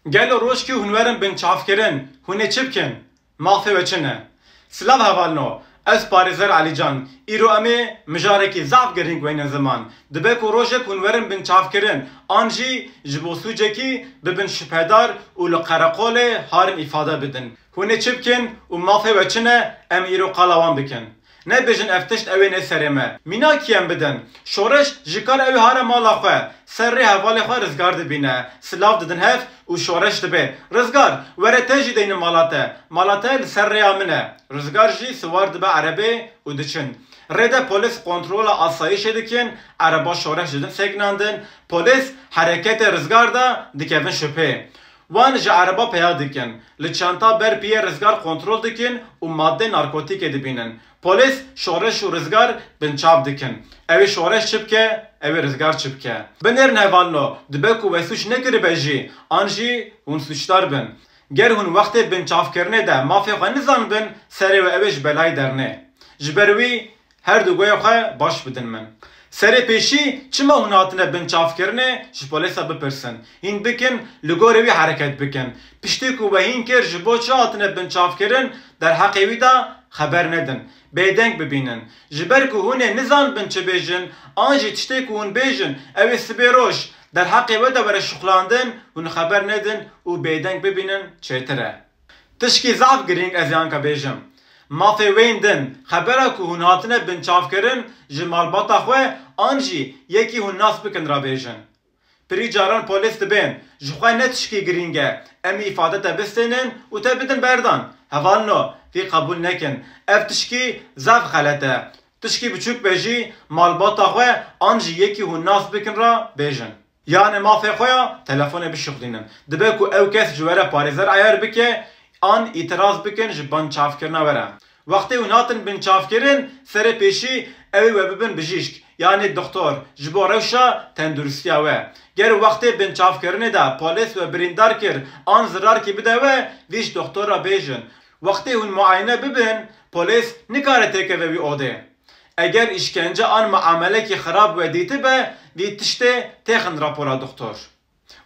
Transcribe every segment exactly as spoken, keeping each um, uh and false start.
Gelo rojkî hûn werin binçavkirin, hûn ê çi bikin? Mafê we çi ne? Silav hevalno, ez parêzer Elîcan. Îro em ê mijarekî zaf girîng weyne ziman. Dibe ku rojek hûn werin binçavkirin, an jî ji bo sûcekî bibin şibhedar û li qereqolê harin îfade bidin. Hûn ê çi bikin û mafê we çi ne, em îro qala wan bikin. Nebêjin ev tişt ew ê nê serê me. Mînakî em bidin. Şoreş ji kar ew ê hare mala xwe, ser rê hevalê xwe Rizgar dibîne, silav didin hev û şoreş dibe. Rizgar, were te jî deynin mala te. Mala te li ser rêya min e. Rizgar jî siwar dibe erebê û diçin. Rê de polîs kontrola asayîşê dikin, ereba Şoreş didin sekinandin. Polîs hereketê Rizgar de dikevin şibhê. Wan ji ereba peya dikin. Li çanta ber piyê Rizgar kontrol dikin û madde narkotîkê dibînin. Polîs Şoreş û Rizgar binçav dikin. Ew ê Şoreş çi bike, ew ê Rizgar çi bike? Binêrin hevalno, dibe ku we sûc nekiribe jî, an jî hûn sûcdar bin. Ger hûn wextê binçavkirinê de mafê xwe nizanibin, serê we ew ê ji belayê dernê. Ji ber wî her du guhê xwe baş bidin min. Serê pêşî, çima hûn hatine binçavkirinê, ji polêsa bipirsin. Hîn bikin, li gorê wî hereket bikin. Piştî ku we hîn kir ji bo çi hatine binçavkirin, derheqê wî de xeber nedin. Bêdeng bibînin. Ji ber ku hûn ê nizanibin çi bêjin, an jî tiştê ku hûn bêjin, ew ê sibê roj derheqê we de were şuxlandin, hûn xeber nedin û bêdeng bibînin çêtir e. Tişkî zaf girîng ez ê anka bêjim. Mafê wên din, xebera ku hûn hatine binçavkirin ji malbata xwe an jî yekî hûn nas bikin re bêjin. Pirî caran polîs dibên, ji xwe ne tişkî girîng e, em îfade te bistênin û te bidin berdan. Hevalno, vî qebûl nekin. Ev tişkî zaf xelet e. Tişkî biçûk be jî malbata xwe an jî yekî hûn nas bikin re bêjin. Yanê mafê xwe ya telefonê bişuxlînin. Dibe ku ew kes ji we re parêzer eyar bike an îtiraz bikin ji binçavkirina we re. Wextê hûn hatin binçavkirin, serê pêşî ew ê we bibin bijîşk, yanê doktor, ji bo rewşa tenduristiya we. Ger wextê binçavkirinê de polês we birîndar kir an zirarkî bide we, vî ji doktor re bêjin. Wextê hûn muayene bibin, polês nikare têkeve wî odê. Eger îşkence an muamelekî xirab we dîtibe, vî tiştê têxin rapora doktor.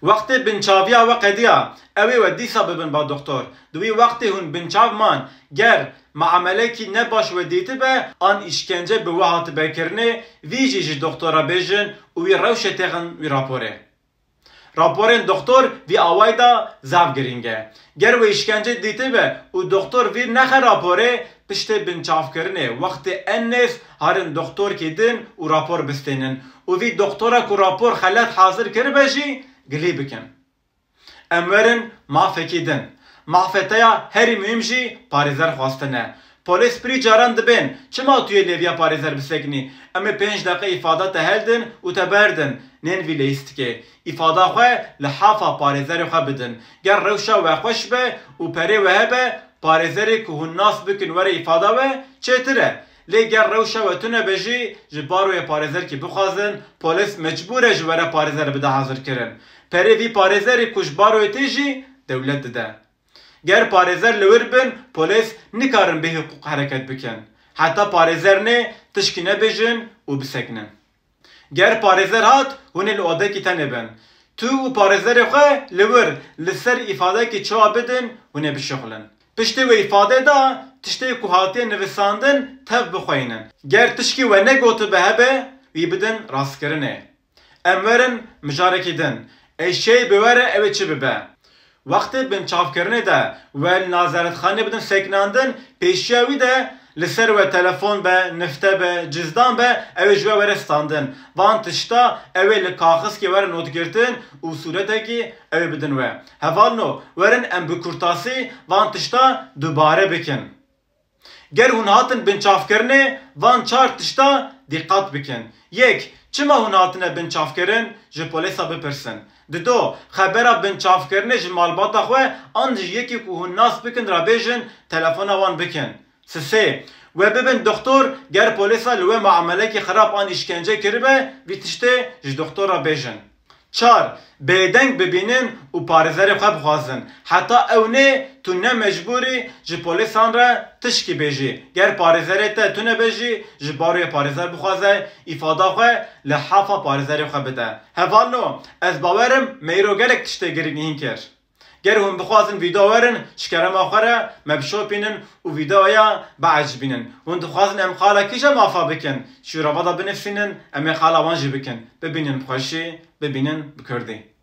Wextê binçaviya we qediya, ew ê we dîsa bibin ba doktor. Di wî wextê hûn binçav man, ger muamelekî ne baş we dîtibe an îşkence bi we hatibe kirinê, vî jî ji doktora bêjin û wî rewşê têxin wî raporê. Raporên doktor vî awayî de zaf girîng e. Ger we îşkence dîtibe û doktor vî nexe raporê, piştê binçavkirinê wextê en nêz harin doktorkî din û rapor bistênin û vî doktora ku rapor xelet hazir kiribe jî gilî bikin. Em werin mafekî din. Mafê te ya herî muhîm jî parêzer xwestin e. Polês pirî caran dibên, çima tu yê lêviya parêzer bisekinî? Em ê pênc deqe îfada te heldin û te berdin. Nên vî leyîstikê. Îfada xwe li hafa parêzerê xwe bidin. Ger rewşa we xweş be û perê we hebe, parêzerê ku hûn nas bikin were îfada we, çêtir e. Lê ger rewşa we tune be jî, ji baroyê parêzerkî bixwazin, polês mecbûr e ji we re parêzer bide hazirkirin. Perê vî parêzerê ku ji baroyê tê jî dewlet dide. Ger parêzer li wir bin, polês nikarin bê hiqûq hereket bikin. Heta parêzer nê tişkî nebêjin û bisekinin. Ger parêzer hat, hûn ê li odekî tenê bin. Tu û parêzerê xwe li wir li ser îfadekî çawa bidin, hûn ê bişuxulin. Piştê wê îfadê da, tiştê ku hatiye nivisandin tev bixweynin. Ger tişkî we negotibe hebe, wî bidin rastkirinê. Em werin mijarekî din. Eşyeyê bi we re ew ê çi bibe? Wextê binçavkirinê de we li nazeretxanê bidin sekinandin, pêşiya wî de li ser we telefon be, nifte be, cizdan be, ew ê ji we were standin. Van tişta ew ê li kaxiskê were notgirtin û sûretekî ew ê bidin we. Hevalno, werin em bi kurtasî van tişta dubare bikin. Ger hûn hatin binçavkirinê, van çar tişta dîqat bikin. Yek, çima hûn hatine binçavkirin, ji polêsa bipirsin. Dido, xebera binçavkirinê ji malbata xwe an ji yekî ku hûn nas bikin re bêjin, telefona wan bikin. Sisê, we bibin doktor, ger polêsa li we muamelekî xirab an îşkence kiribe, vî tiştê ji doktor re bêjin. Çar, bêdeng bibînin û parêzerê xwe bixwazin. Heta ew nê, tu ne mecbûr î ji polîsan re tişkî bêjî. Ger parêzerê te tune be jî, ji baroyê parêzer bixwaze, îfada xwe li hafa parêzerê xwe bide. Hevalno, ez bawer im me îro gelek tiştê girîng hîn kir. Ger hûn bixwazin vîdeo werin, ji kerema xwe re me bişopînin û vîdeoya biecibînin. Hûn dixwazin em qala kîja mafa bikin? Ji rava de binivîsînin, em ê qala wan jî bikin. Bibînin bi xweşî, bibînin bi kurdî.